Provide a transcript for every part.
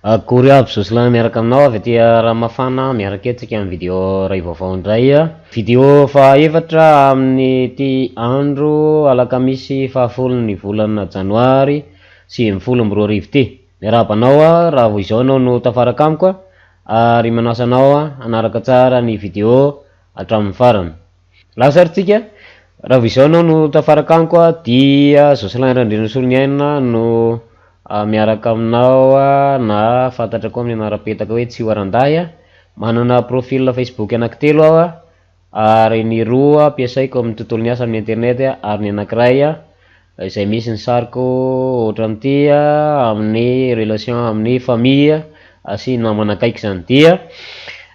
Akory aby Jocelyn miaraka aminao avy aty Ranomafana miaraka eto tsika amin'ny video iray vaovao indray. Video faha efatra amin'ity andro alakamisy fahafolon'ny volana janoary 2019 ity. Miarahaba anao raha vao izao ianao no tafaraka amiko ary manasa anao hanaraka tsara ny video hatramin'ny farany. Lasa ary tsika, raha vao izao ianao no tafaraka amiko dia Jocelyn Randrianasoloniaina no miaraka aminao na fantatra koa amin'ny anaram-petaka hoe Tsihoarandahy. Manana profil Facebook anankitelo aho ary ny roa ampiasaiko amin'ny tontolon'ny asa amin'ny internet ary ny anankiray izay misy ny sariko ohatran'ity amin'ny relation amin'ny famille sy namana akaiky izany. Dia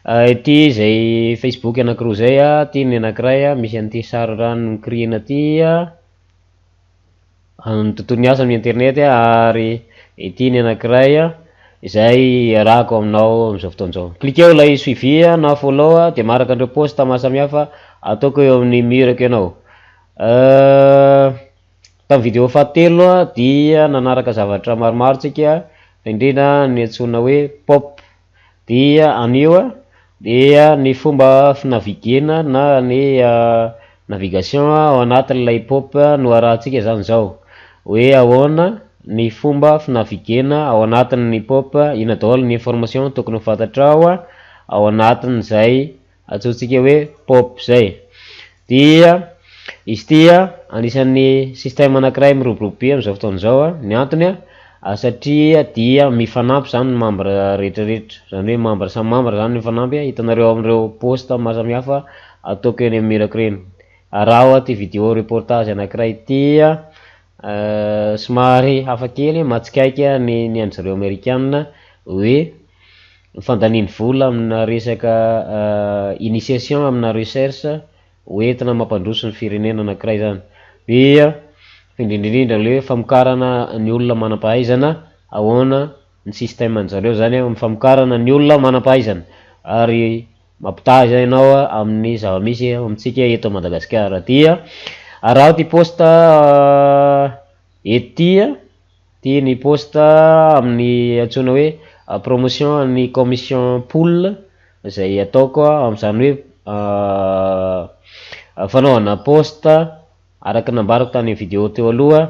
ity izay Facebook anankiroa izay, ity ny anankiray misy an'ity sary rano mikoriana ity amin'ny tontolon'ny asa amin'ny internet ary ity ny anankiray izay iarahako aminao amin'izao fotoana izao. Cliqueo ilay suivi na follow dia maharaka an'ireo post maro samihafa ataoko eo amin'ny mur-ko ianao. Tamin'ny video fahatelo dia nanaraka zavatra maromaro tsika fa indrindra ny antsoina hoe pop dia anio dia ny fomba fi-naviguer-na na ny navigation ao anatin'ilay pop no arahantsika zany zao hoe ahoana ny fomba fi-naviguer-na ao anatin'ny pop, inona daholo ny information tokony ho fantatrao ao anatin'izay antsointsika hoe pop zay dia izy ity anisan'ny système anankiray miroborobo be amin'izao fotoana izao, ny antony satria dia mifanampy zany ny membre rehetrarehetra, zany hoe membre samy membre zany mifanampy, hitanareo amin'ireo post maro samihafa ataoko eny amin'ny mur-ko ireny, araho ity vidéo reportage anankiray ity somary hafakely mahatsikaiky ny ny an-dry zareo amerikana hoe ny fandaniany vola amina resaka initiation amina recherche hoentina mampandroso ny firenena anankiray zany, dia indrindra indrindra le hoe famokarana ny olona manam-pahaizana, ahoana ny système an-jareo zany amin'ny famokarana ny olona manam-pahaizana ary mampitaha izay ianao amin'ny zava-misy amintsika eto Madagasikara. Dia araho ity post eto ity. Ity ny post amin'ny antsoina hoe promotion an'ny commission pool izay ataoko amin'izany hoe fanaovana post araka ny nambarako tany amin'ny vidéo teo aloha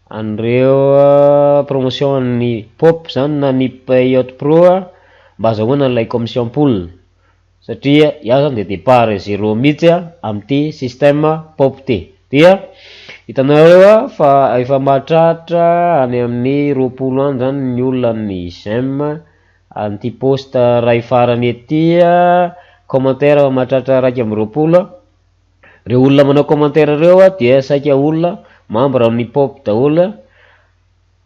an'ireo promotion an'ny pop zany na ny payout pro mba azahoana an'ilay commission pool. Satria iaho zany dia départ zéro mihitsy amin'ity système pop ity. Dia hitanareo fa efa mahatratra any amin'ny 20 any zany ny olona ny j'aime an'ity post ray farany ety, commentaire efa mahatratra 21. Reo olona manao commentaire reo dia saika olona membre amin'ny pop daholo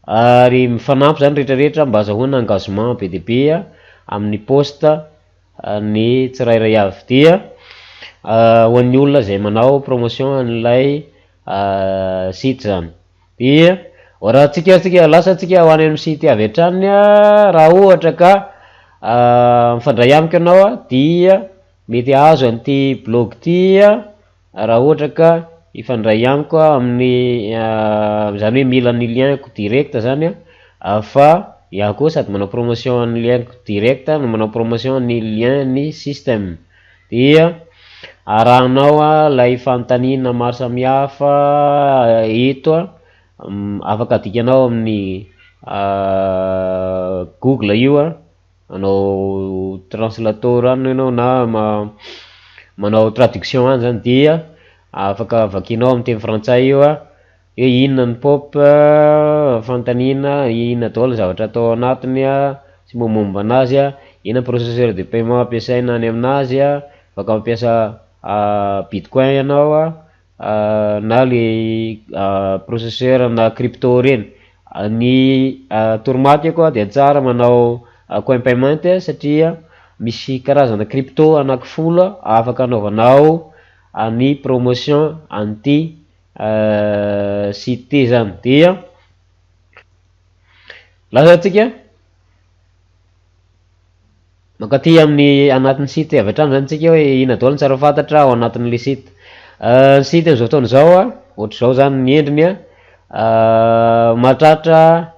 ary mifanampy zany rehetrarehetra mba azahoana engagement be dia be amin'ny post ny tsirairay avy. Dia ho an'ny olona izay manao promotion an'ilay site zany. Dia raha tsika tsika lasa tsika ho any amin'ny site avy hatrany, raha ohatra ka mifandray amiko ianao dia mety hahazo an'ity blog ity raha ohatra ka hifandray amiko amin'ny zany hoe mila ny lien-ko direct zany fa iaho koa sady manao promotion ny lien-ko direct no manao promotion ny lien ny système. Dia arahanao ilay fanontaniana maro samihafa eto, afaka adikanao amin'ny Google io, manao translator any ianao na manao traduction any zany dia afaka vakinao amin'ny teny frantsay io hoe inona ny pop, fanontaniana, inona daholo ny zavatra atao ao anatiny sy mombamomba anazy, inona processeur de paiement ampiasaina any aminazy, afaka mampiasa bitcoin ianao na le processeur na crypto reny. Ny toromarikako dia tsara manao coin payment satria misy karazana crypto anaky 10 afaka anaovanao ny promotion an'ity site ity zany. Dia lasa tsika mankaty amin'ny anatin'ny site avy hatrany zany tsika hoe inona daholo ny tsara ho fantatra ao anatin'le site. Ny site am'izao fotoana izao ohatr'izao zany ny endriny, mahatratra.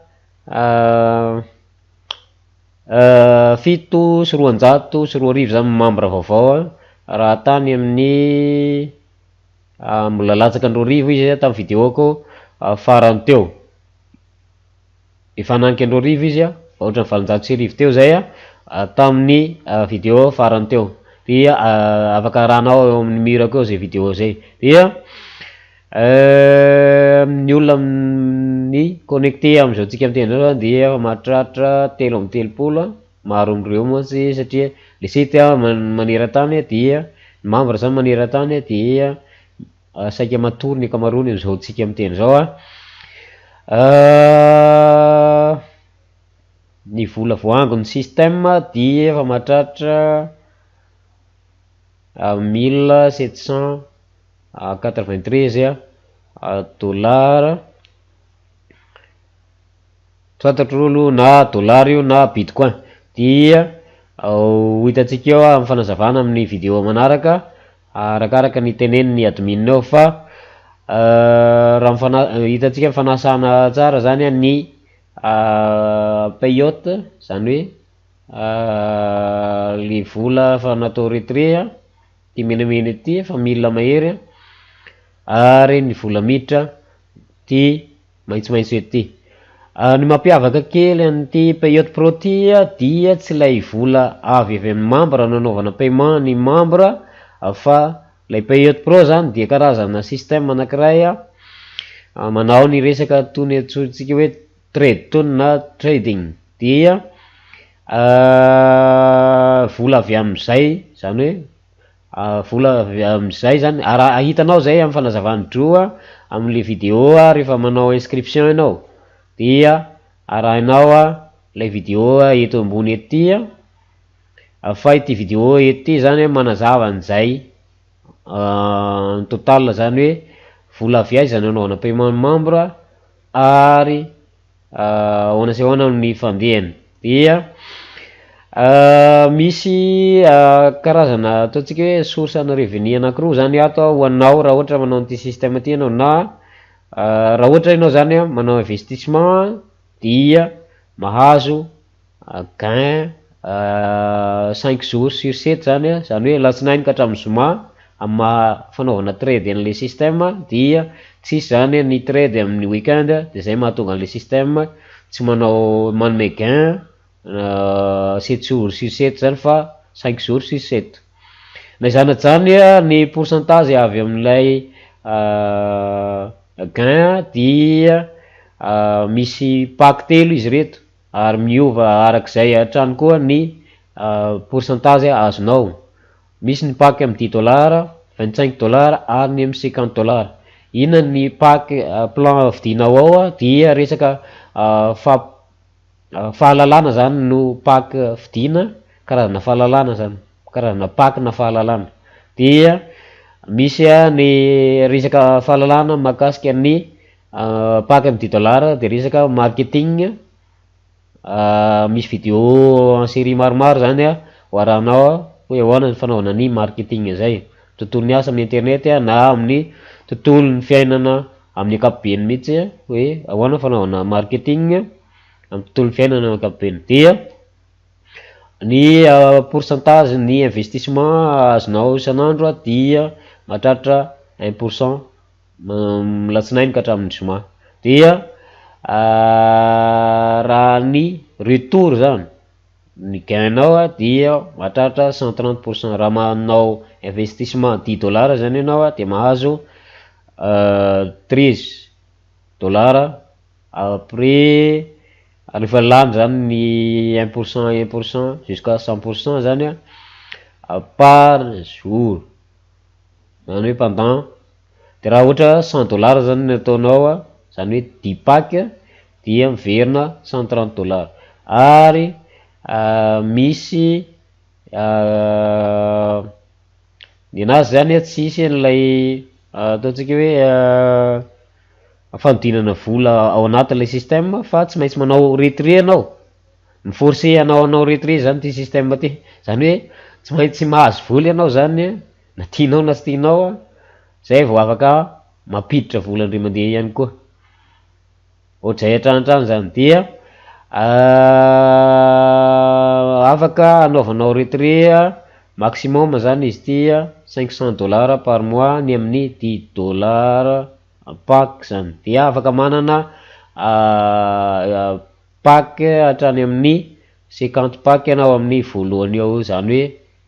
2207 zany membre vaovao a, raha tany amin'ny mbola latsaka ny 2000 izy tamy videoko farany teo. Efa hananika ny 2000 izy a, ohatran'ny 1800 teo zay a tamin'ny video farany teo. Dia afaka arahanao eo amin'ny mur-ko eo zay video zay. Dia ny olona ny connecté am'izao tsika miteny zao zany dia mahatratra 33, maro amindreo mantsy satria le site maneran-tany dia ny membre zany maneran-tany dia saika matory ny ankamaroany am'izao tsika miteny zao a. Ny vola voaangon'ny système dia efa mahatratra 1793 dollar, tsy fantatro aloha na dollar io na bitcoin, dia ho hitantsika eo amy fanazavana amin'ny video manaraka arakaraka ny tenenin'ny admin eo, fa raha mifana- hitantsika mifanasana tsara zany a ny payout, zany hoe le vola efa natao retrait a, ty menamena ty efa 1000 mahery a, ary ny vola miditra ty maitsomaitso eto ty. Ny mampiavaka kely an'ity payout pro ty a dia tsy lay vola avy amy membre nanaovana paiement ny membre, fa lay payout pro zany dia karazana système anankiray a manao ny resaka toy ny antsointsika hoe trade tony na trading, dia vola avy am'izay, zany hoe vola avy am'izay zany araha hitanao zay amy fanazavany droa am'le video rehefa manao inscription ianao, dia arahinao a lay video eto ambony eto ty a, fa ity video eto ty zany manazava an'izay total, zany hoe vola avy aiza nanaovana paiement ny membre ary ahoana sy ahoana ny fandehany. Dia misy karazana ataontsika hoe source ana revenu anankiroa zany ato ho anao raha ohatra manao an'ity système ty ianao, na raha ohatra ianao zany a manao investissement dia mahazo gain 5 jours sur 7 zany a, zany hoe alatsinainy ka hatramin'ny zoma amy maha fanaovana trade an'le système, dia tsisy zany ny trade amin'ny weekend, de zay mahatonga an'le système tsy manao manome gain 7 jours sur 7 zany fa 5 jours sur 7. Na izany zany a, ny pourcentage avy amin'ilay gain dia misy pack telo izy reto ary miova arak'izay hatrany koa ny pourcentage azonao. Misy ny pack amy 10 dollars, 25 dollars ary ny amy 50 dollars. Inona ny pack plan vidinao ao a? Dia resaka fahalalana zany no pack vidina, karazana fahalalana zany, karazana pack na fahalalana. Dia misy a ny resaka fahalalana mahakasika ny pack amy 10 dollars, de resaka marketing, misy video en série maromaro zany a ho arahanao a hoe ahoana ny fanaovana ny marketing zay, tontolon'ny asa amin'ny internet a na amin'ny tontolon'ny fiainana amin'ny ankapobeny mihitsy, hoe ahoana fanaovana marketing amy tontolon'ny fiainana ankapobeny. Dia ny pourcentage ny investissement azonao isan'andro a dia mahatratra 1% alatsinainy ka hatramin'ny zoma. Dia raha ny retour zany ny gain-nao a dia mahatratra 130%. Raha manao investissement 10 dollars zany ianao a de mahazo 13 dollars après rehefa lany zany ny 1%, 1% jusqu'à 100% zany a par jour, zany hoe pendant. De raha ohatra 100 dollars zany ny ataonao a, zany hoe 10 pack, dia miverina 130 dollars. Ary misy ny anazy zany a tsisy an'ilay ataontsika hoe fanodinana vola ao anatin'ilay système, fa tsy maintsy manao retrait anao, mi-forcer anao hanao retrait zany ty système ty, zany hoe tsy maintsy mahazo vola ianao zany na tianao na tsy tianao a, zay vao afaka mampiditra vola indray mandeha ihany koa, ohatr'izay hatranitrany zany. Dia Afaka anaovanao retrait maximum zany izy ty, 500 dollars par mois ny amin'ny 10 dollars pack zany, dia afaka manana pack hatrany amin'ny 50 pack ianao amin'ny voalohany eo, zany hoe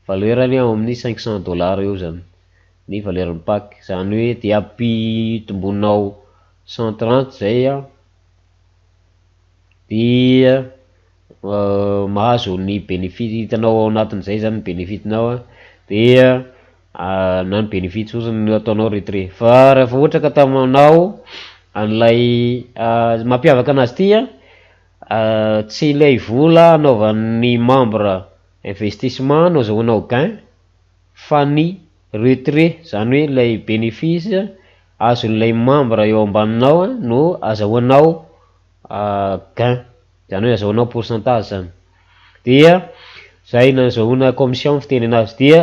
valeurany ao amin'ny 500 dollars eo zany ny valeur'ny pack, zany hoe de ampitombonao 130 zay a, dia mahazo ny bénéfice hitanao ao anatin'izay zany ny bénéficenao a, dia na ny bénéfice fotsiny no ataonao retrait. Fa rehefa ohatra ka ataonao an'ilay mampiavaka anazy ty a, tsy ilay vola anaovan'ny membre investissement no azahoanao gain, fa ny retrait, zany hoe lay bénéfice azon'ilay membre eo ambaninao a no azahoanao gain, zany hoe azahoanao pourcentage zany. Dia zay nazahoana commission fiteny anazy, dia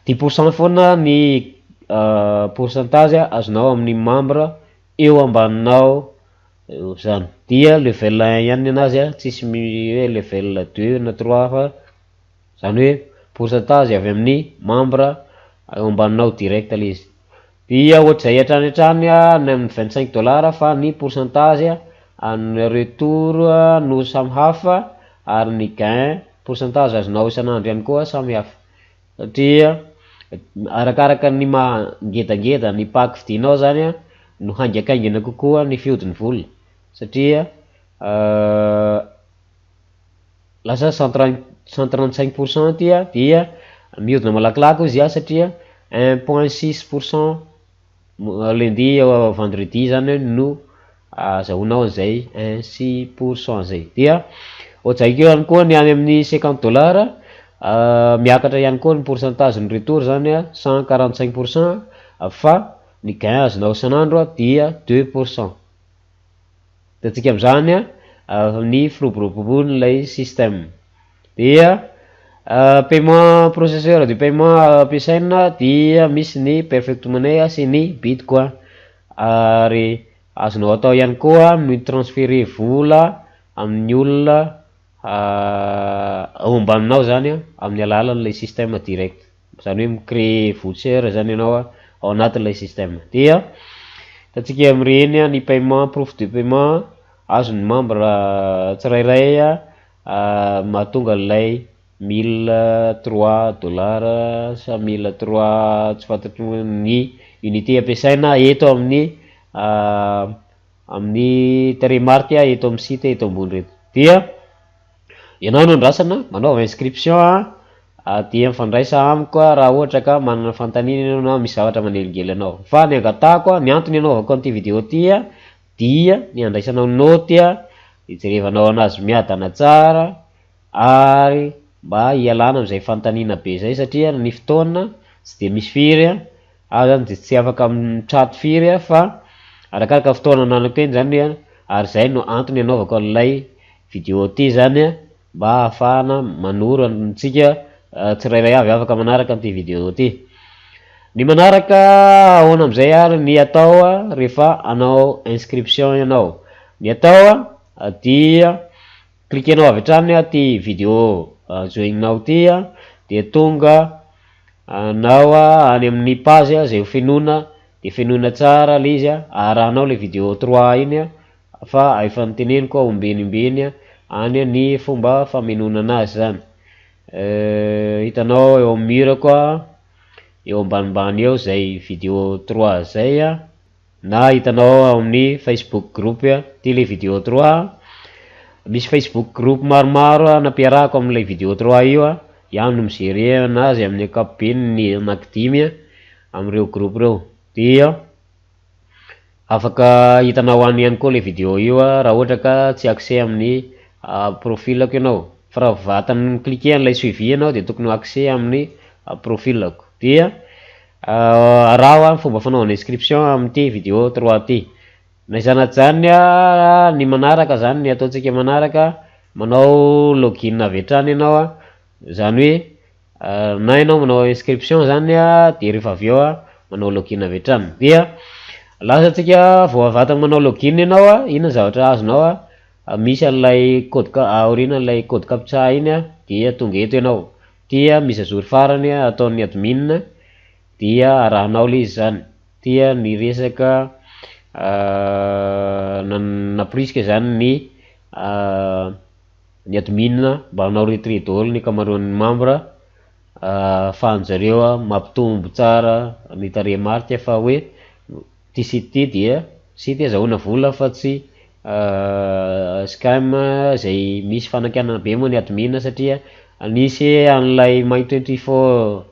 10 % foana ny pourcentage azonao amin'ny membre eo ambaninao zany. Dia level un ihany ny anazy a, tsisy hoe level deux na trois, fa zany hoe pourcentage avy amin'ny membre eo ambaninao direct le izy. Dia ohatr'izay hatrany hatrany a ny amin'ny 25 dollars, fa ny pourcentage any retour no samy hafa, ary ny gain pourcentage azonao isan'andro ihany koa samy hafa, satria arakaraka ny maha ngedangeda ny pack vidinao zany a no haingakaingana kokoa ny fihodin'ny vola, satria lasa 135 % ty a, dia mihodina malakilaky izy a, satria 1,6 % lundi vendredi zany no azahoanao an'izay 1,6 % zay. Dia ohatr'izay keo ihany koa ny any amin'ny 50 dollars, miakatra ihany koa ny pourcentage ny retour zany a, 145 %, fa ny gain azonao isan'andro a dia 2 %. Hitantsika am'izany a ny firoborobon'ilay système. Dia paiement, processeur de paiement ampiasaina dia misy ny Perfect Money sy ny Bitcoin, ary azonao atao ihany koa mitransférer vola amin'ny olona ao ambaninao zany a amin'ny alalan'ilay système direct, zany hoe micréer voucher zany ianao a ao anatin'ilay système. Dia hitantsika am'ireny a ny paiement, proof de paiement azon'ny membre tsirairay a mahatonga an'ilay 1003 dollars sa 1003, tsy fantatro ny unité ampiasaina eto amin'ny tarehimarika eto amin'ny site eto ambony reto. Dia ianao no andrasana manaova inscription a, dia mifandraisa amiko a raha ohatra ka manana fanontaniana ianao na misy zavatra manelingelina anao. Fa ny angatahako a, ny antony anaovako an'ity vidéo ty a, dia ny andraisanao noty a, hijerevanao anazy miadana tsara, ary mba hialana am'izay fanontaniana be zay, satria ny fotoana tsy de misy firy a, aho zany de tsy afaka mitrato firy a, fa arakaraka fotoana ananako eny zany a. Ary zay no antony anaovako an'ilay vidéo ty zany a, mba ahafahana manoro antsika tsirairay avy afaka manaraka an'ity vidéo ty. Ny manaraka, ahoana am'izay ary ny atao a rehefa anao inscription ianao? Ny atao a dia cliquenao avy hatrany a ty vidéo joignao ty a, de tonga anao a any amin'ny page a zay ho fenoina, de fenoina tsara le izy a, arahanao le vidéo trois iny a, fa efa niteneniko ombenimbeny a any ny fomba famenoana anazy zany. Hitanao eo amy mur-ko a eo ambanimbany eo zay vidéo trois zay a, na hitanao ao amin'ny Facebook groupe a ty le vidéo trois. Misy Facebook groupe maromaro a nampiarahako am'ilay vidéo trois io a, iaho no migérer anazy amin'ny ankapobeny, ny anankidimy a am'ireo groupe reo. Dia afaka hitanao any ihany koa le vidéo io a raha ohatra ka tsy accès amin'ny profilako ianao, fa raha vatany micliquer an'ilay suivi ianao de tokony ho accès amin'ny profilako. Dia araho a fomba fanaovana inscription am'ty vidéo trois ty. Na izany zany a, ny manaraka zany, ny ataontsika manaraka, manao login avy hatrany ianao a, zany hoe na ianao manao inscription zany a, de rehefa avy eo a manao login avy hatrany. Dia lasa antsika vao avatany manao login ianao a, inona ny zavatra azonao a? misy an'ilay code aorianan'ilay code captcha iny a, dia tonga eto ianao. Ty a mise à jour farany ataon'ny admin dia arahanao le izy zany. Ty a ny resaka nampirisika zany ny admin mba hanao retrait daholo ny ankamaroan'ny membre ahafahan-jareo mampitombo tsara ny tarehimarika fa hoe ty site ty dia site azahoana vola fa tsy scam zay misy fanakianana be moa ny admin satria nisy an'ilay My24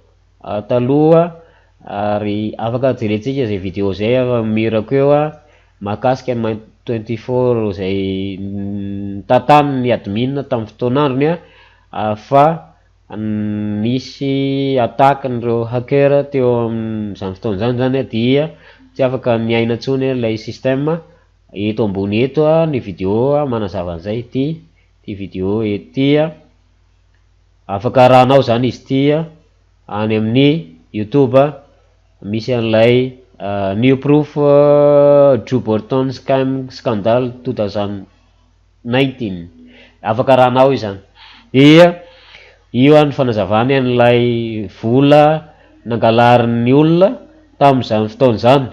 taloha ary afaka jerentsika zay vidéo zay mirako eo a mahakasika ny My24 zay nitantaniny admin tamin'ny fotoan'androny a fa nisy attaque-n'ireo hacker teo amin'izany fotoana zany zany a dia tsy afaka niaina intsony lay système. Eto ambony eto a ny vidéo manazava an'izay ty vidéo eto ty a, afaka arahanao zany izy ty a any amin'ny YouTube misy an'ilay "New proof Joe Burton scam scandal 2019", afaka arahanao io zany. Dia io a ny fanazavany an'ilay vola nangalarin'ny olona tamin'izany fotoana zany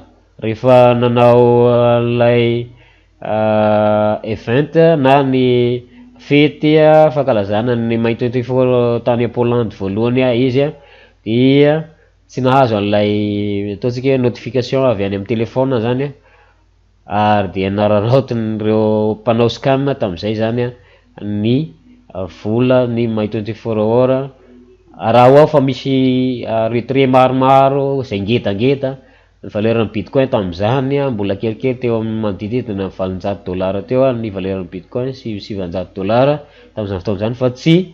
rehefa nanao an'ilay event na ny fety fankalazana ny My24 tany Pôlandy voalohany izy a dia tsy nahazo an'ilay ataontsika hoe notification avy any amin'ny telefôna zany a, ary dia nararaotin'ireo mpanao scam tamin'izay zany a ny vola ny My24 Hour. Raha ho ao fa misy retrait maromaro zay ngedangeda ny valeur-n'ny bitcoin tamin'izany a mbola kelikely teo amin'ny manodidididina ny 800 dolara teo a ny valeur-n'ny bitcoin sy 900 dolara tamin'izany fotoana zany fa tsy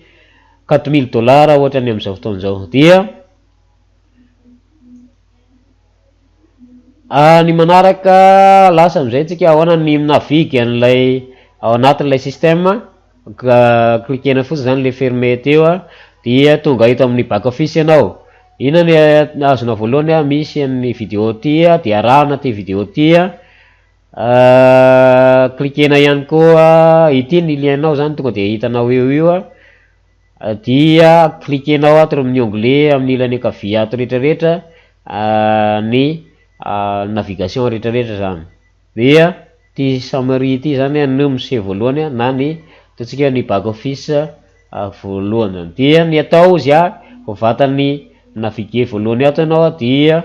4000 dolara ohatrany amin'izao fotoana zao. Dia ny manaraka lasa amizay tsika, ahoana ny minavigue an'ilay ao anatin'ilay système? Cliquena fotsiny zany le fermé teo a dia tonga eto amin'ny back office ianao. Inona ny azonao voalohany a? Misy ny vidéo ty a, de arahana ty vidéo ty a, cliquena ihany koa ity ny lien-nao zany tonga de hitanao eo io a, dia cliquenao ato amin'ny onglet amin'ny ilany ankavia ato rehetrarehetra ny navigation rehetrarehetra zany. Dia ty summary ty zany no miseho voalohany na ny ataontsika ny back office voalohany zany. Dia ny atao izy a, vao vatany naviguer voalohany ato ianao a dia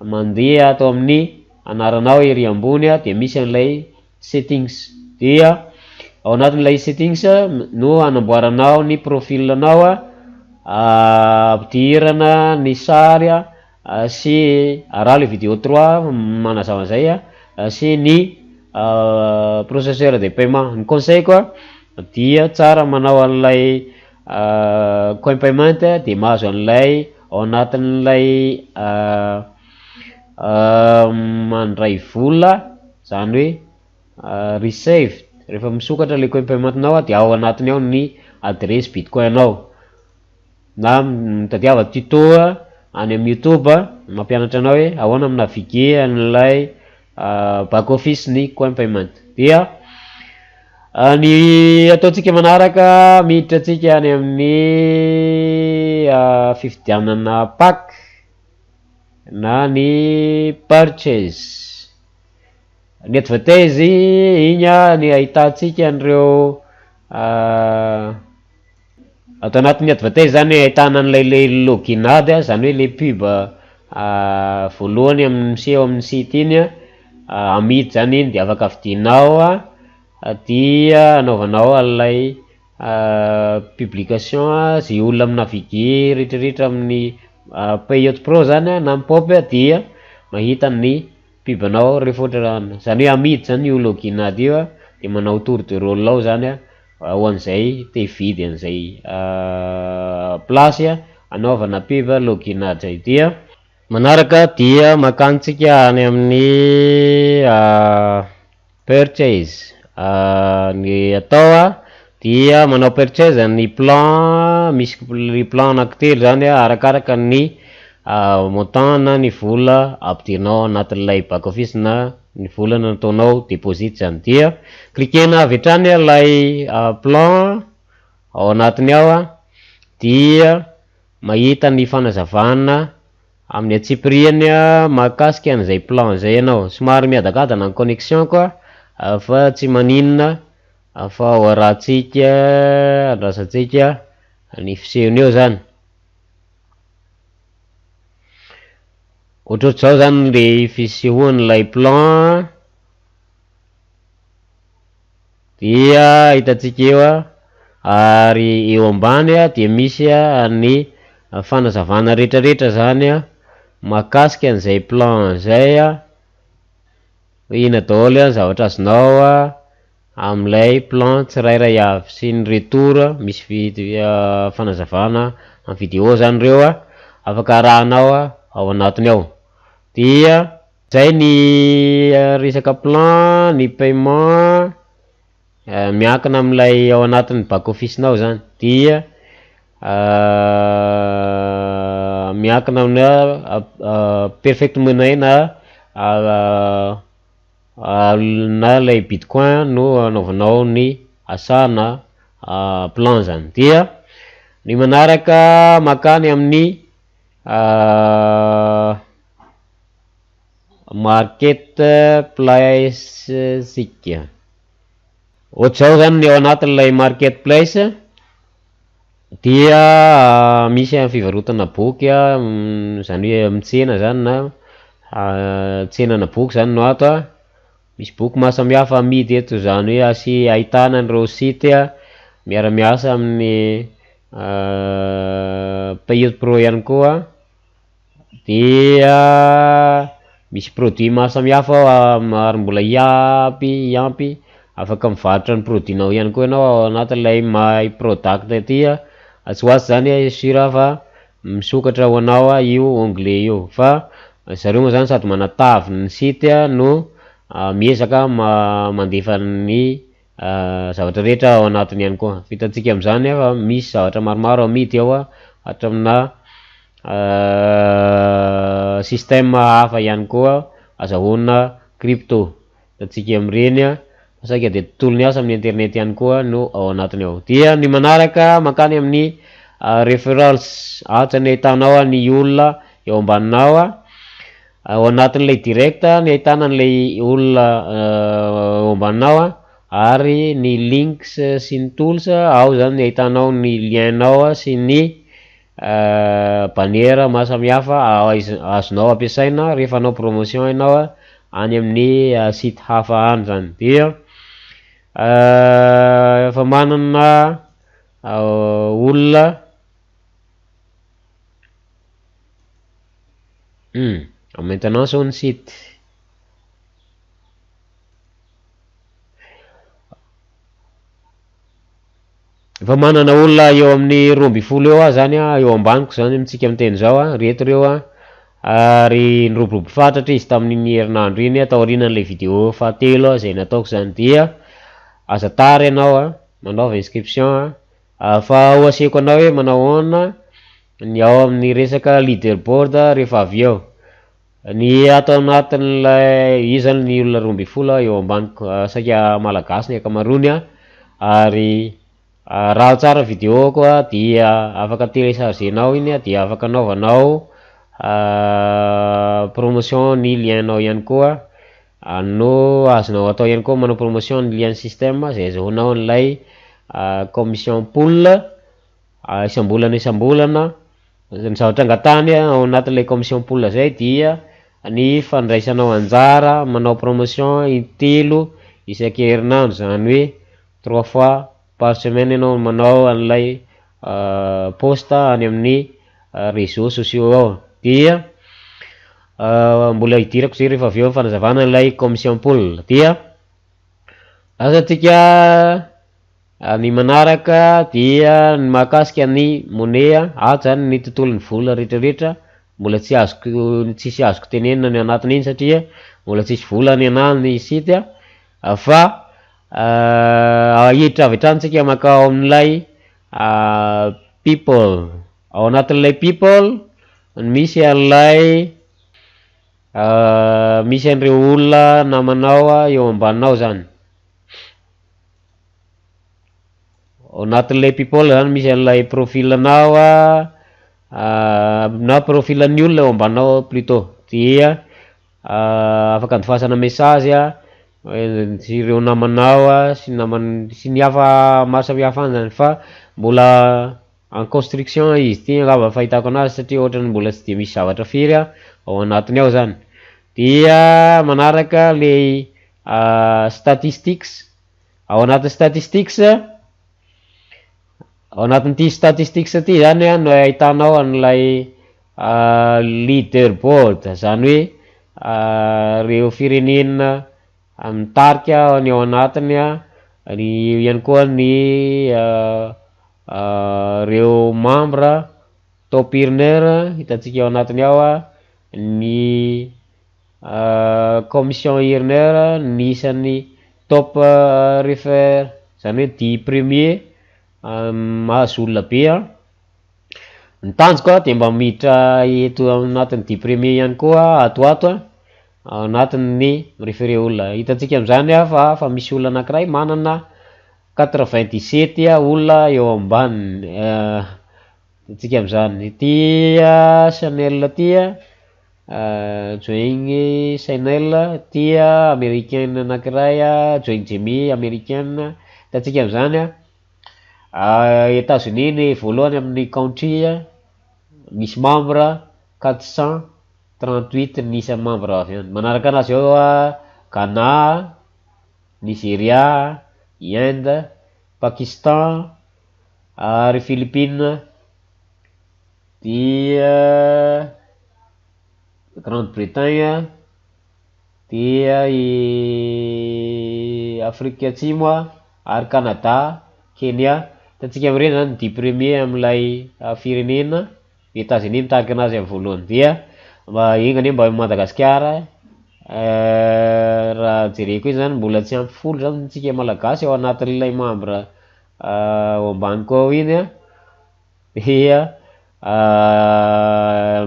mandeha ato amin'ny anaranao ery ambony a, de misy an'ilay settings, dia ao anatin'ilay settings no anamboaranao ny profil-nao a, ampidirana ny sary a sy araha le vidéo trois manazava an'izay a sy ny processeur de paiement. Ny conseil-ko a dia tsara manao an'ilay CoinPayment de mahazo an'ilay ao anatin'ilay mandray vola zany hoe receive, rehefa misokatra le CoinPayment-nao a de ao anatiny ao ny adresy bitcoin-nao, na mitadiava tuto any amin'ny YouTube mampianatra anao hoe ahoana minavigue an'ilay back office ny CoinPayment. Dia ny ataontsika manaraka, miditra atsika any amin'ny fividianana pack na ny purchase. Ny advertise igny a ny ahitantsika an'ireo ato anatin'ny advertise zany ahitana an'ilay le login ad a, zany hoe le pub voalohany miseho amin'ny site iny a, amidy zany iny de afaka vidinao a, dia anaovanao an'ilay publication zay olona minavigue rehetrarehetra amin'ny Payout Pro zany a na mi-pop dia mahita ny pub-nao rehefa ohatra zany hoe amidy zany io login ad io a, de manao tour de rôle ao zany a ho an'izay te hividy an'izay place anaovana pub login ad zay. Dia manaraka dia makantsika any amin'ny purchase. Ny atao a dia manao purchase ny plan, misy plan anankitelo zany a arakaraka ny montant na ny vola ampidirinao anatin'ilay back office na ny vola nataonao deposit zany. Dia cliquena avy hatrany ilay plan ao anatiny ao dia mahita ny fanazavana amin'ny antsipiriany mahakasika an'izay plan izay ianao. Somary miadakadana ny connexion-ko fa tsy maninona fa ho arahantsika, andrasantsika ny fisehony eo zany. Ohatrohatr'izao zany le fisehoan'ilay plan dia hitantsika eo ary eo ambany dia misy ny fanazavana rehetrarehetra zany mahakasika an'izay plan zay hoe inona daholo ny zavatra azonao amin'ilay plan tsirairay avy sy ny retour misy fanazavana amin'ny video zany ireo afaka arahanao ao anatiny ao. Dia zay ny resaka plan, ny paiement miankina amin'ilay ao anatin'ny back office-nao zany dia miankina amina perfect money na na ilay bitcoin no anaovanao ny asa na plan zany. Dia ny manaraka makany amin'ny market place tsika. Ohatr'izao zany ny ao anatin'ilay market place dia misy fivarotana boky zany hoe amin'ny tsena zany na tsenana boky zany no ato a, misy boky maro samihafa amidy eto zany hoe asi- ahitana an'ireo site miara-miasa amin'ny Payout Pro ihany koa. Dia misy produit maro samihafa ao ary mbola hiampy hiampy afaka mivarotra ny produit-nao ihany koa ianao ao anatin'ilay my product aty a, atsy ho atsy zany sûr fa misokatra ho anao io onglet io fa zareo moa zany sady manatavy ny site no miezaka mandefa ny zavatra rehetra ao anatiny ihany koa. Hitantsika am'zany fa misy zavatra maromaro amidy ao hatramina système hafa ihany koa azahoana crypto. Hitantsika am'ireny a saika de tontolo ny asa amin'ny internet ihany koa no ao anatiny ao. Dia ny manaraka mankany amin'ny referrals, ato ny ahitanao ny olona eo ambaninao a, ao anatin'ilay direct ny ahitana an'ilay olona eo ambaninao a, ary ny links sy ny tools ao zany ny ahitanao ny lien-nao sy ny bannière maro samihafa azonao ampiasaina rehefa hanao promotion ianao any amin'ny site hafa any zany. Dia efa manana olona en maintenance hono ny site. Efa manana olona eo amin'ny 12 eo aho zany a, eo ambaniko zany amintsika miteny zao a, reto reo a, ary niroborobo fatratra izy tamin'iny herinandro iny taorianan'ilay video fahatelo zay nataoko zany. Dia aza tara ianao a, manaova inscription a, fa ho asehoko anao hoe manao ahoana ny ao amin'ny resaka leaderboard rehefa avy eo. Ny ato anatin'ilay io zany ny olona 12 eo ambaniko, saika malagasy ny ankamaroany a, ary raha tsara video-ko a dia afaka téléchargenao iny a, dia afaka anaovanao promotion ny lien-nao ihany koa no azonao atao ihany koa manao promotion ny lien système zay azahoanao an'ilay commission pool isam-bolana isam-bolana. Ny zavatra angatahany ao anatin'ilay commission pool zay dia ny fandraisanao anjara manao promotion intelo isan-kerinandro, zany hoe trois fois par semaine ianao manao an'ilay post any amin'ny réseaux sociaux ao. Dia mbola hidirako zay rehefa avy eo fanazavana ilay commission pool. Dia lasa antsika ny manaraka dia ny mahakasika ny monnaie, ato zany ny tontolon'ny vola rehetrarehetra mbola tsy azoko tsisy azoko tenenina ny anatin'iny satria mbola tsisy vola ny anahy ny site fa hiditra avy hatrany tsika makao amin'ilay people. Ao anatin'ilay people misy an'ilay. Misy an'ireo olona namanao eo ambaninao zany. Ao anatin'ilay people zany misy an'ilay profil anao na profil an'ny olona eo ambaninao plutôt, dia afaka andefasana message sy ireo namanao sy naman- sy ny hafa maro samihafa any zany, fa mbola en construction izy ty angamba fahitako anazy satria ohatrany mbola tsy de misy zavatra firy ao anatiny ao zany. Dia manaraka le statistics, ao anatin'ny statistics, ao anatin'ity statistics ty zany no ahitanao an'ilay leaderboard, zany hoe reo firenena mitarika ny ao anatiny ny ihany koa ny reo membre top earner hitantsika ao anatiny ao ny commission earner, ny isan'ny top refer, zany hoe 10 premier mahazo olona be. Ny tanjoko de mba miditra eto anatin'ny 10 premier ihany koa ato ho ato ao anatin'ny mi-référer olona. Hitantsika am'zany fa misy olona anankiray manana 97 olona eo ambaniny. Hitantsika am'zany ity channel ty Join Channel ty, américaine anankiray, Join Jemmy américaine. Hitantsika am'zany États-Unis ny voalohany amin'ny country, misy membre 438 ny isan'ny membre avy any. Manaraka anazy eo Ghana, Nigeria, Inde, Pakistan ary Philippines, dia Grande-Bretagne, dia i Afrika Atsimo ary Canada, Kenya. Hitantsika am'ireny zany 10 premier am'ilay firenena, États-Unis mitarika anazy amy voalohany, dia mba enga anie mba Madagasikara. Raha jereko iny zany, mbola tsy ampy 10 zany tsika malagasy ao anatin'ilay membre ao ambany koa ao iny dia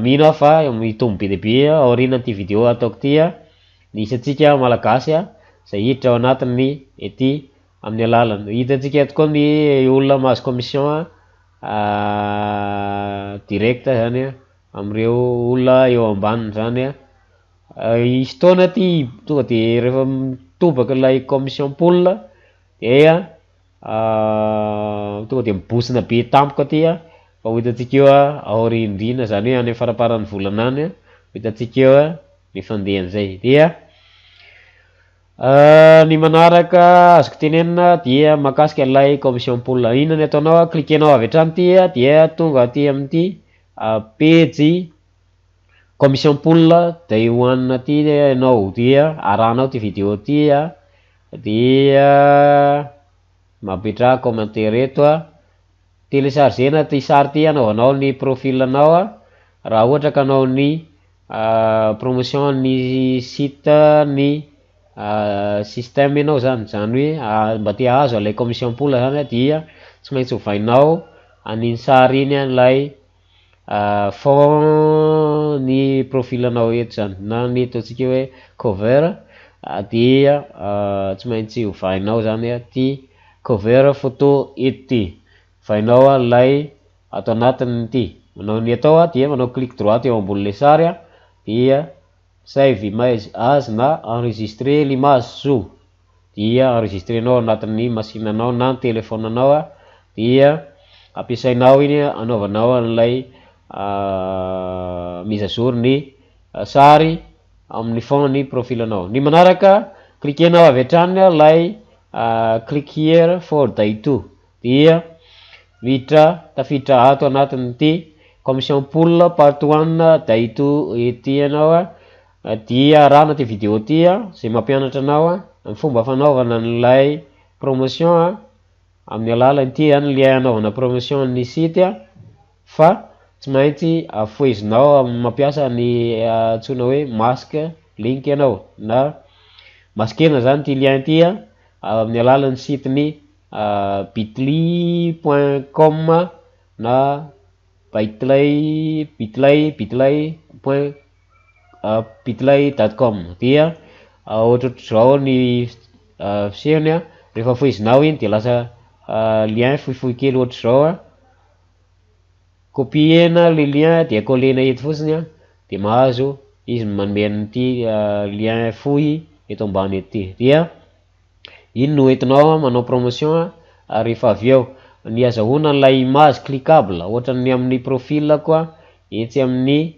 mino aho fa mitombo be dia be aorianan'ity vidéo ataoko ty ny isantsika malagasy zay hiditra ao anatin'ny ety amin'ny alalany. Hitantsika eto koa ny olona mahazo commission direct zany am'ireo olona eo ambaniny zany. Hisy fotoana ty tonga de rehefa mitobaka ilay commission pool dia tonga de mibosina be tampoka aty fa ho hitantsika eo aoriandriana, zany hoe any faramparan'ny volana any ho hitantsika eo ny fandehan'izay. Dia ny manaraka azoko tenenina dia mahakasika ilay commission pool. Inona ny ataonao? Cliquenao avy hatrany ty dia tonga aty amin'ity pejy commission pool day one ty ianao, dia arahanao ty vidéo ty dia mametraha commentaire eto, téléchargena ty sary ty anaovanao ny profil anao raha ohatra ka anao ny promotion ny site, ny système ianao zany, zany hoe mba te hahazo an'ilay commission pool zany dia tsy maintsy ovainao an'iny sary iny ilay fond ny profil anao eto zany, na ny ataontsika hoe cover, dia tsy maintsy ovainao zany ty cover photo eto ty, ovainao ilay ato anatin'ity. Manao ny atao dia manao clic droit eo ambonin'le sary dia save image as na enregistrer l'image sous, dia enregistrenao anatin'ny machine anao na ny téléphone anao dia ampiasainao iny anaovanao an'ilay mise à jour ny sary amin'ny fond ny profil anao. Ny manaraka, cliquenao avy hatrany lay click here for day two, dia miditra tafiditra ato anatin'ity commission pool part one day two ety ianao dia arahana ty vidéo ty zay mampianatra anao ny fomba fanaovana an'ilay promotion amin'ny alalan'ity zany le anaovana promotion ny site fa tsy maintsy afohezinao mampiasa ny antsoina hoe masque link ianao na maskena zany ty lien ty amin'ny alalan'ny site ny bitly.com na bitly bitly bitly point. bitly dot com dia ohatrohatr'izao ny fisehony a, rehefa fohezinao iny de lasa lien fohifohy kely ohatr'izao a, copier-na le lien dia coller-na eto fotsiny a, de mahazo izy manome an'ity lien fohy eto ambany eto ty, dia iny no entinao manao promotion rehefa avy eo. Ny azahoana an'ilay image cliquable ohatran'ny amin'ny profil-ko a, etsy amin'ny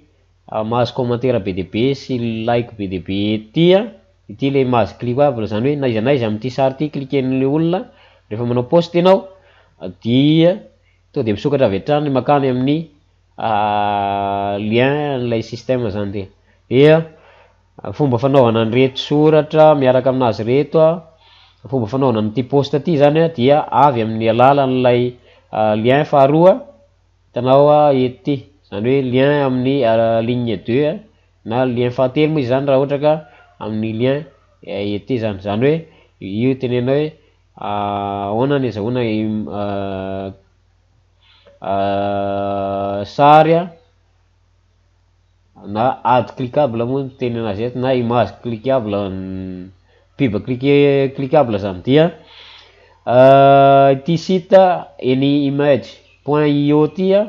mahazo commentaire be dia be sy like be dia be ety a, ity le image cliquable zany hoe n'aiza n'aiza amin'ity sary ity cliquen'le olona rehefa manao post ianao dia tonga de misokatra avy hatrany makany amin'ny lien an'ilay système zany ty. Dia fomba fanaovana an'ireto soratra miaraka aminazy reto a, fomba fanaovana an'ity post ty zany a dia avy amin'ny alalan'ilay lien faharoa hitanao eto ty, zany hoe lien amin'ny ligne deux na lien fahatelo moa izy zany raha ohatra ka amin'ny lien ety zany, zany hoe io tenenina hoe ahoana ny azahoana sary a na ad cliquable moa ny fiteny anazy eto na image cliquable, pub clique cliquable zany dia ity site any image point io ty a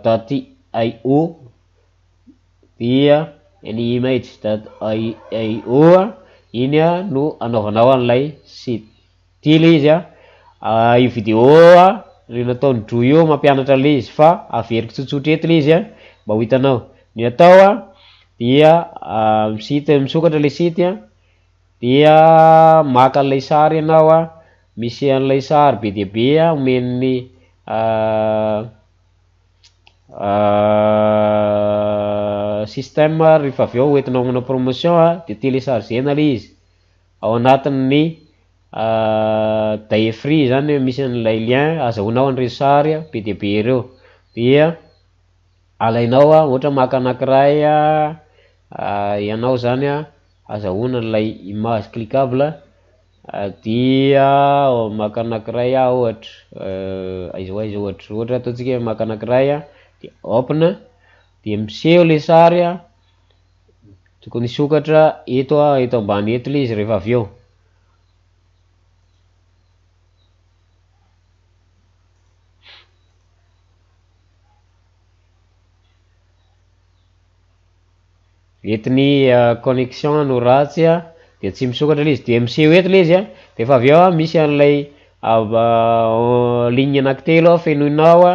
dot io dia any image dot io a iny a no anaovanao an'ilay site ty le izy a, io vidéo a le nataon'ny Droa io mampianatra an'le izy fa averiko tsotsotra eto le izy a mba ho hitanao. Ny atao a dia site misokatra le site a dia maka an'ilay sary ianao a, misy an'ilay sary be dia be a omen'ny système rehefa avy eo hoentinao manao promotion a de téléchargena le izy ao anatin'ny day free zany misy an'ilay lien azahoanao an'ireo sary be dia be ireo, dia alainao a ohatra maka anankiray a ianao zany a azahoana an'ilay image cliquable dia maka anankiray aho ohatra aiza ho aiza ohatra, ohatra ataontsika hoe maka anankiray a de open de miseho le sary a, tokony hisokatra eto a eto ambany eto le izy rehefa avy eo. Eto ny connexion no ratsy a de tsy misokatra le izy de miseho eto le izy a, de efa avy eo a misy an'ilay ligne anankitelo fenoinao a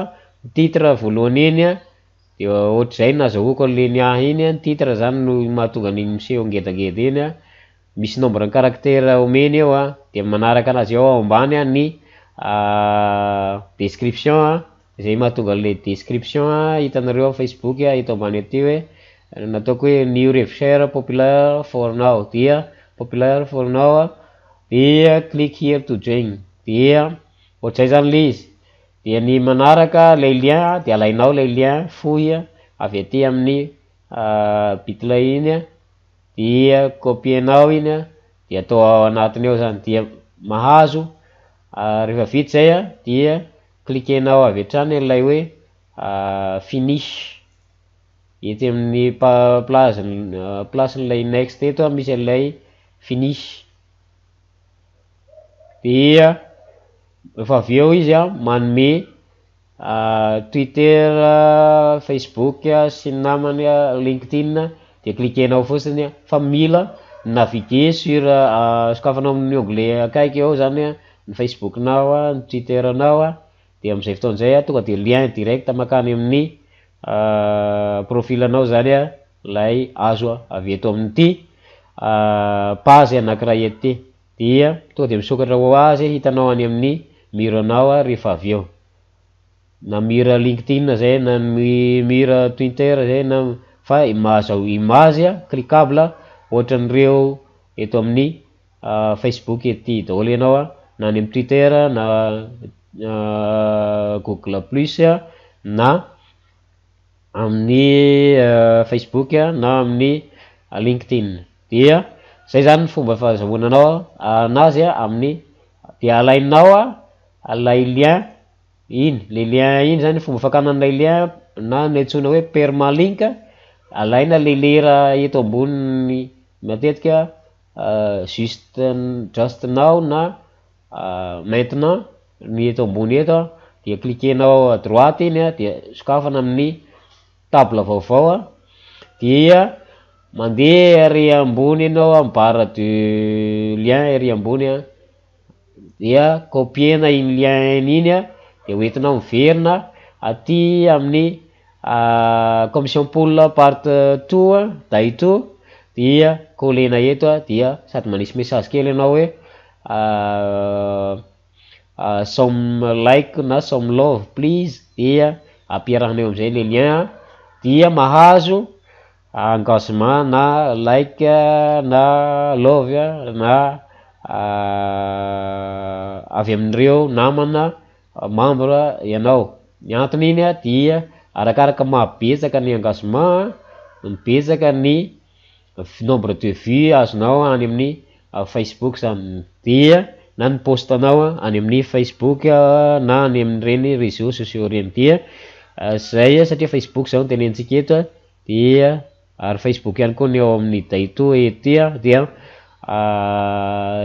titre voalohany iny a de ohatr'izay no nahazahoako an'le ny ahy iny a, ny titre zany no mahatonga an'iny miseho ngedangeda iny a, misy nombre ny caractère omeny eo a de manaraka anazy eo ao ambany a ny description a zay mahatonga an'le description a hitanareo amin'ny Facebook a eto ambany aty hoe nataoko hoe new rev share popular for now dia popular for now a dia click here to join dia ohatr'izay zany le izy. Dia ny manaraka lay lien de alainao lay lien fohy avy aty amin'ny bitly iny a dia copienao iny a de atao ao anatiny ao zany dia mahazo rehefa vita zay a dia cliquenao avy hatrany an'ilay hoe finish etsy amin'ny pa- place placen'ilay next eto a misy an'ilay finish, dia rehefa avy eo izy a manome Twitter, Facebook sy ny namany a, LinkedIn de cliquenao fotsiny fa mila naviguer sur sokafanao amin'ny onglet akaiky eo zany a ny Facebooknao a, ny Twitteranao a de am'izay fotoana zay a tonga de lien direct makany amin'ny profilanao zany a lay azo avy eto amin'ity page anankiray eto ty, dia tonga de misokatra ho azy hitanao any amin'ny mur anao a rehefa avy eo, na mur LinkedIn zay na ny mur Twitter zay na fa mahazo image cliquable ohatran'ireo eto amin'ny Facebook ety daholo ianao a na any amin'ny Twitter na Google plus na amin'ny Facebook na amin'ny LinkedIn, dia zay zany ny fomba fahazahoananao anazy a amin'ny de alainao a lay lien iny, le lien iny zany fomba fakana an'ilay lien na ny antsoina hoe permalink. Alaina le lera eto amboniny matetika juste just now na maintenant ny eto ambony eto a, dia cliquenao à droite iny a, dia sokafana amin'ny table vaovao a, dia mandeha ary ambony ianao amy barre de lien ery ambony a, dia copiena iny lien iny a, de hoentinao miverina aty amin'ny commission pool part two a, day two, dia collena eto a, dia sady manisy message kely ianao hoe some like na some love please, dia ampiarahana eo am'izay le lien a, dia mahazo engagement na like na love na avy amin'ireo namana membre ianao. Ny antony iny a dia arakaraka mahabetsaka ny engagement mibetsaka ny nombre de vues azonao any amin'ny Facebook zany, dia na ny postanao any amin'ny Facebook na any amin'ireny réseaux sociaux reny, dia zay satria Facebook zao no tenenitsika eto a, dia ary Facebook ihany koa ny ao amin'ny day two ety a, dia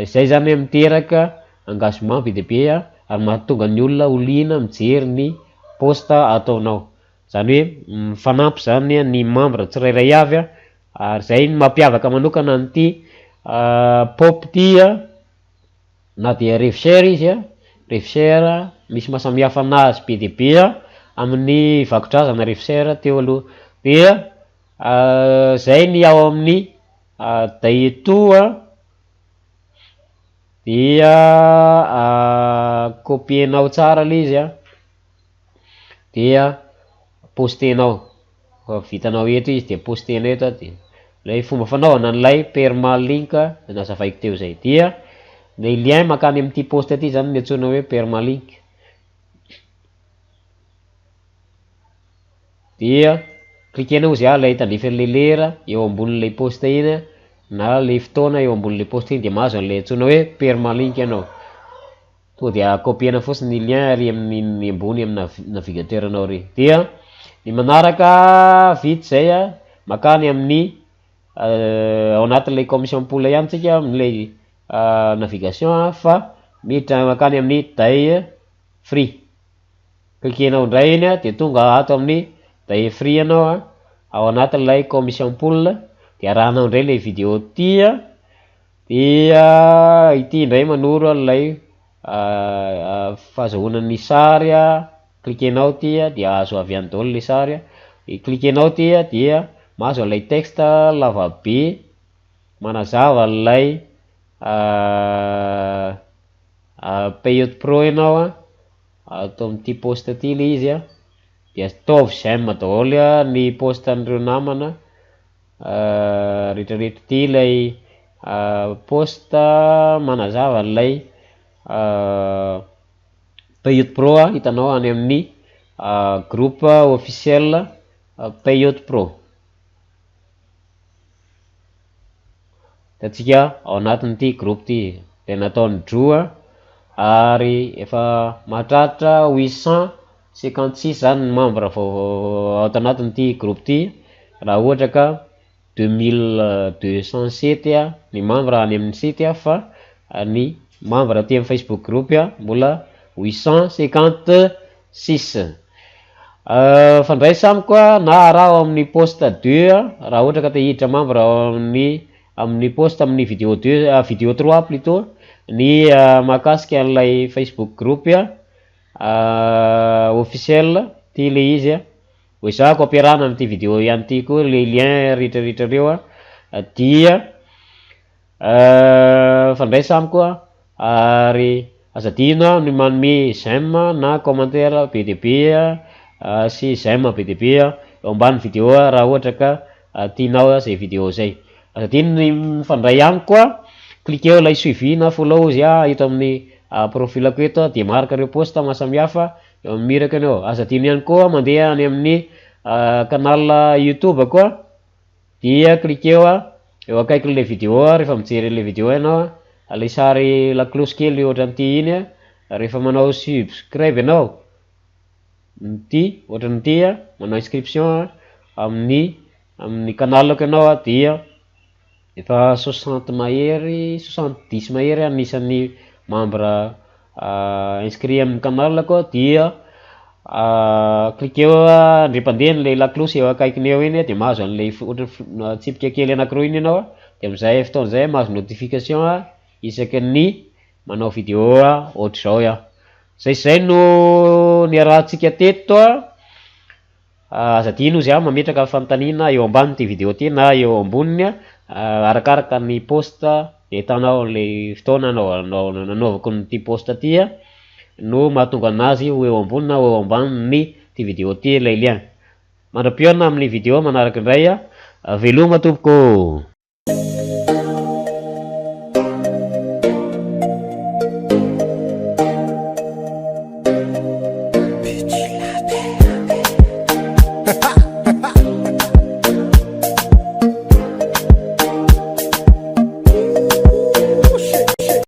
zay zany miteraka engagement be dia be a, ary mahatonga ny olona ho liana mijery ny post ataonao, zany hoe mifanampy zany ny membre tsirairay avy a, ary zay no mampiavaka manokana an'ity pop ty a, na dia RevShare izy a, RevShare misy mahasamihafa anazy be dia be a amin'ny vakodrazana RevShare teo aloha, dia zay ny ao amin'ny day two a, dia copienao tsara le izy a, dia postenao, fa vitanao eto izy de postenao eto a, de lay fomba fanaovana an'ilay permalink nazavaiko teo zay, dia ny lien mankany amin'ity post ty zany no antsoina hoe permalink, dia cliquenao izy a lay tandrify an'le lera eo ambonin'ilay post iny na le fotoana eo ambonin'le post iny, de mahazo an'ilay antsoina hoe permalink ianao. Tonga de copiena fotsiny ny lien ary amin'ny ambony amin'ny navigateur anao ary. Dia ny manaraka vita zay a, makany amin'ny ao anatin'ilay commission pool ihany tsika amin'ilay navigation fa miditra makany amin'ny day three. Cliquenao indray iny a, de tonga ato amin'ny day three ianao a, ao anatin'ilay commission pool, de arahanao indray le vidéo ty a, dia ity indray manoro an'ilay fahazahoana ny sary a, cliquenao ty a de azo avy any daholo le sary a, de cliquenao ty a dia mahazo an'ilay texte lavabe manazava an'ilay Payout Pro ianao a, ato amin'ity post ty le izy a, de ataovy j'aime daholo a ny post an'ireo namana rehetrarehetra. Ty ilay post manazava an'ilay Payout Pro a, hitanao any amin'ny groupe officiel Payout Pro. Hitantsika ao anatin'ity groupe ty de nataon'ny Droa, ary efa mahatratra 856 zany ny membre vaovao ato anatin'ity groupe ty, raha ohatra ka 2207 a ny membre any amin'ny site a, fa ny membre aty amin'ny Facebook groupe a mbola 856. Fandraisa amiko a na araho amin'ny post deux a, raha ohatra ka te hiditra membre ao amin'ny post amin'ny vidéo deux, vidéo trois plutôt, ny mahakasika an'ilay Facebook groupe a officiel ty le izy a, ho ezahako ampiarahana amin'ity vidéo ihany ty koa le lien rehetrarehetra reo a, dia fandraisa amiko a, ary aza adino ny manome j'aime na commentaire be dia be a sy j'aime be dia be a eo ambany vidéo raha ohatra ka tianao zay vidéo zay. Aza adino ny mifandray amiko a, cliqueo ilay suivi na follow izy a eto amin'ny profilako eto, de maraka ireo post mahasamihafa eo amin'ny mirako ianao. Aza adino ihany koa mandeha any amin'ny canal YouTube koa, dia cliqueo a eo akaikin'ilay vidéo rehefa mijery an'ilay vidéo ianao a, ilay sary lakolosy kely ohatran'ity iny a, rehefa manao subscribe ianao ity ohatran'ity a, manao inscription amin'ny amin'ny canal-ko ianao a dia efa 60 mahery, 70 mahery anisan'ny membre inscrit amin'ny canal-ko dia cliqueo ndray an'le laklosy eo akaikiny eo iny de mahazo an'le ohatry ny tsipika kely anakiroa iny ianao a de am'zay fotoana zay mahazo notification a isaky ny manao vidéo ohatr'izao iaho. Zay sy zay no niarahantsika teto a, aza adino izy a mametraka fanontaniana eo ambanin'ity vidéo ty na eo amboniny a arakaraka ny post ahitanao an'le fotoana anaovanao nanaovako an'ity post ty a no mahatonga anazy ho eo ambony na ho eo ambanin'ny ty vidéo ty ilay lien. Mandra-pihaona amin'ny vidéo manaraka indray a, veloma tompoko.